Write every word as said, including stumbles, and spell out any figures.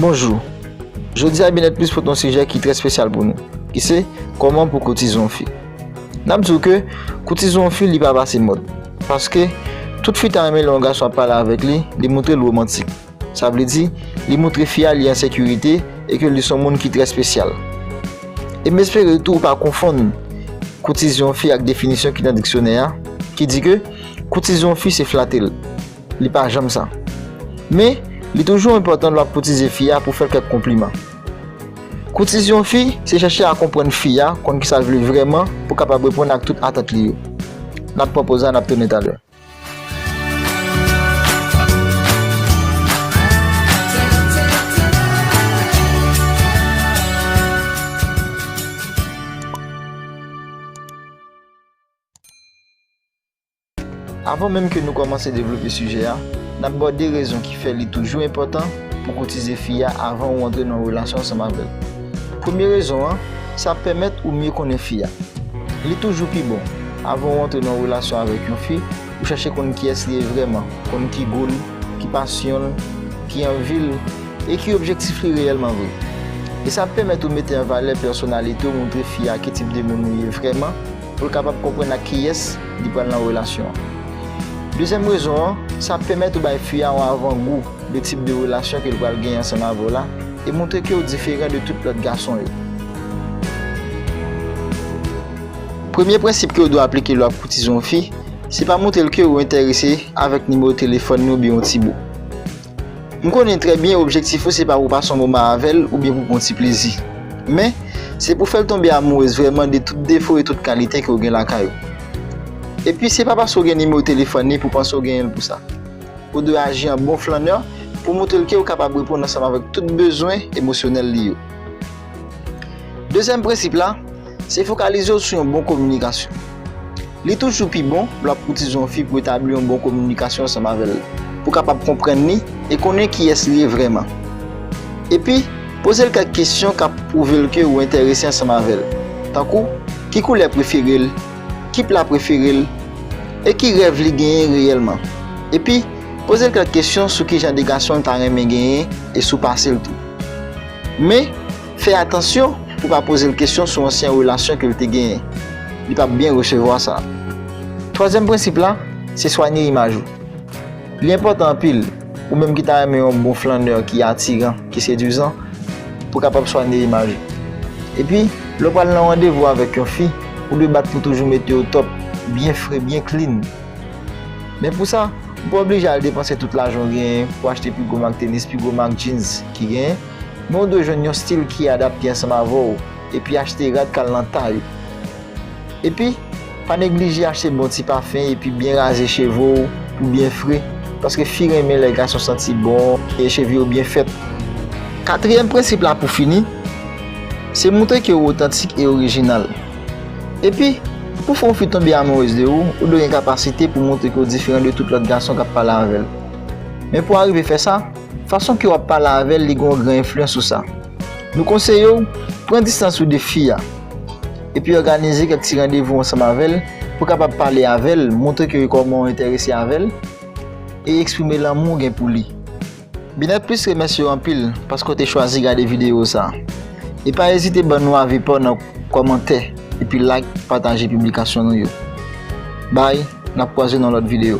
Bonjou. Jodi a, Binèt Plis pote yon sijè ki trè espesyal pou nou, ki se kòman pou koutize yon fi. N ap di w ke koutize yon fi, li pa pase mòd. Paske tout fi ta renmen lè yon gason ap pale avèk li, li montre l womantik. Sa vle di, li montre fi a li an sekirite e ke li se yon moun ki trè espesyal. E m espere tou ou pa konfonn koutize yon fi ak definisyon ki nan diksyonè a, ki di ke koutize yon fi se flate l. Li pa janm sa. Men, li toujou enpòtan lè w ap koutize fi a pou w fè l kèk konpliman. Koutize yon fi, se chèche a konprann fi a, konn kisa l vle vrèman pou w kapab reponn ak tout atant li yo. N ap pran poz la, n ap tounen talè. Avan menm ke nou kòmanse devlope sijè a, n ap ba w de rezon ki fè li toujou enpòtan pou koutize fi a avan ou antre nan yon relasyon ansanm avè l. Premye rezon an, sa ap pèmèt ou mye konnen fi a. Li toujou pi bon, avan ou antre nan yon relasyon avèk yon fi, ou chache konn kiyès li ye vrèman, konn ki gou l, ki pasyon l, ki anvi l, e ki objektif li reyèlman vre. E sa ap pèmèt ou mete an valè pèsonalite w, montre fi a ki tip de moun ou ye vrèman, pou l kapab konprann ak kiyès li pral nan relasyon an. Dezyèm rezon an, sa ap pèmèt ou bay fi a yon avangou de tip de relasyon ke l pral genyen ansanm avè w la, e montre ke w diferan de tout lòt gason yo. Premye prensip ke w dwe aplike lè w ap koutize yon fi, se pa montre l ke w enterese avèk nimewo telefòn li oubyen yon ti bo. M konnen trè byen objektif ou se pa pou w pase yon moman avè l oubyen pou w pran yon ti plezi. Men, se pou w fè l tonbe amourez vrèman de tout defo e tout kalite ke w gen lakay ou. Epi, se pa paske w gen nimewo telefòn li pou w panse w genyen l pou sa. Ou dwe aji an bon flannè pou w montre l ke w kapab reponn ansanm avèk tout bezwen emosyonèl li yo. Dezyèm prensip la, se fokalize w sou yon bon kominikasyon. Li toujou pi bon lè w ap koutize yon fi pou w etabli yon bon kominikasyon ansanm avè l, pou w kapab konprann li e konnen kiyès li ye vrèman. Epi, poze l kèk kesyon k ap pwouve l ke ou enterese ansanm avè l, tankou, ki koulè prefere l, ki pla prefere l, e ki rèv li genyen reyèlman. Epi, poze l kèk kesyon sou ki jan de gason l ta renmen genyen e si w pase l tou. Men, fè atansyon pou w pa poze l kesyon sou ansyen relasyon ke l te genyen. Li p ap byen resevwa sa. Twazyèm prensip la, se swanye imaj ou. Li enpòtan anpil, ou menm ki ta renmen yon bon flannè ki atiran, ki sedwizan, pou w kapab swanye imaj ou. Epi, lè w pral nan randevou avèk yon fi, ou dwe bat pou toujou mete w top, byen fre, byen clean. Men pou sa, ou pa oblije al depanse tout lajan w genyen pou w achte pi gwo mak tenis, pi gwo mak jeans ki genyen, men w dwe jwenn yon stil ki adapte ansanm avè w, epi achte rad k al nan tay ou. Epi, pa neglije achte bon ti pafen epi byen raze cheve w pou byen fre, paske fi renmen lè gason santi bon e cheve yo byen fèt. Katriyèm prensip la pou fini, se montre ke w otantik e orijinal. Epi, pou fè yon fi tonbe amourez de ou, ou dwe gen kapasite pou montre ke w diferan de tout lòt gason k ap pale avè l. Men pou w arive fè sa, fason ke w ap pale avè l, li gen yon gran enfliyans sou sa. Nou konseye w, pran distans ou de fi a. Epi òganize kèk ti randevou ansanm avè l pou w kapab pale avè l, montre ke kòman w enterese avè l, e eksprime lanmou w gen pou li. Binèt Plis remèsye w anpil paske w te chwazi gade videyo sa. E pa ezite ban nou avi pa w nan kòmantè, epi like, pataje piblikasyon nou yo. Bye, n ap kwaze nan lòt videyo.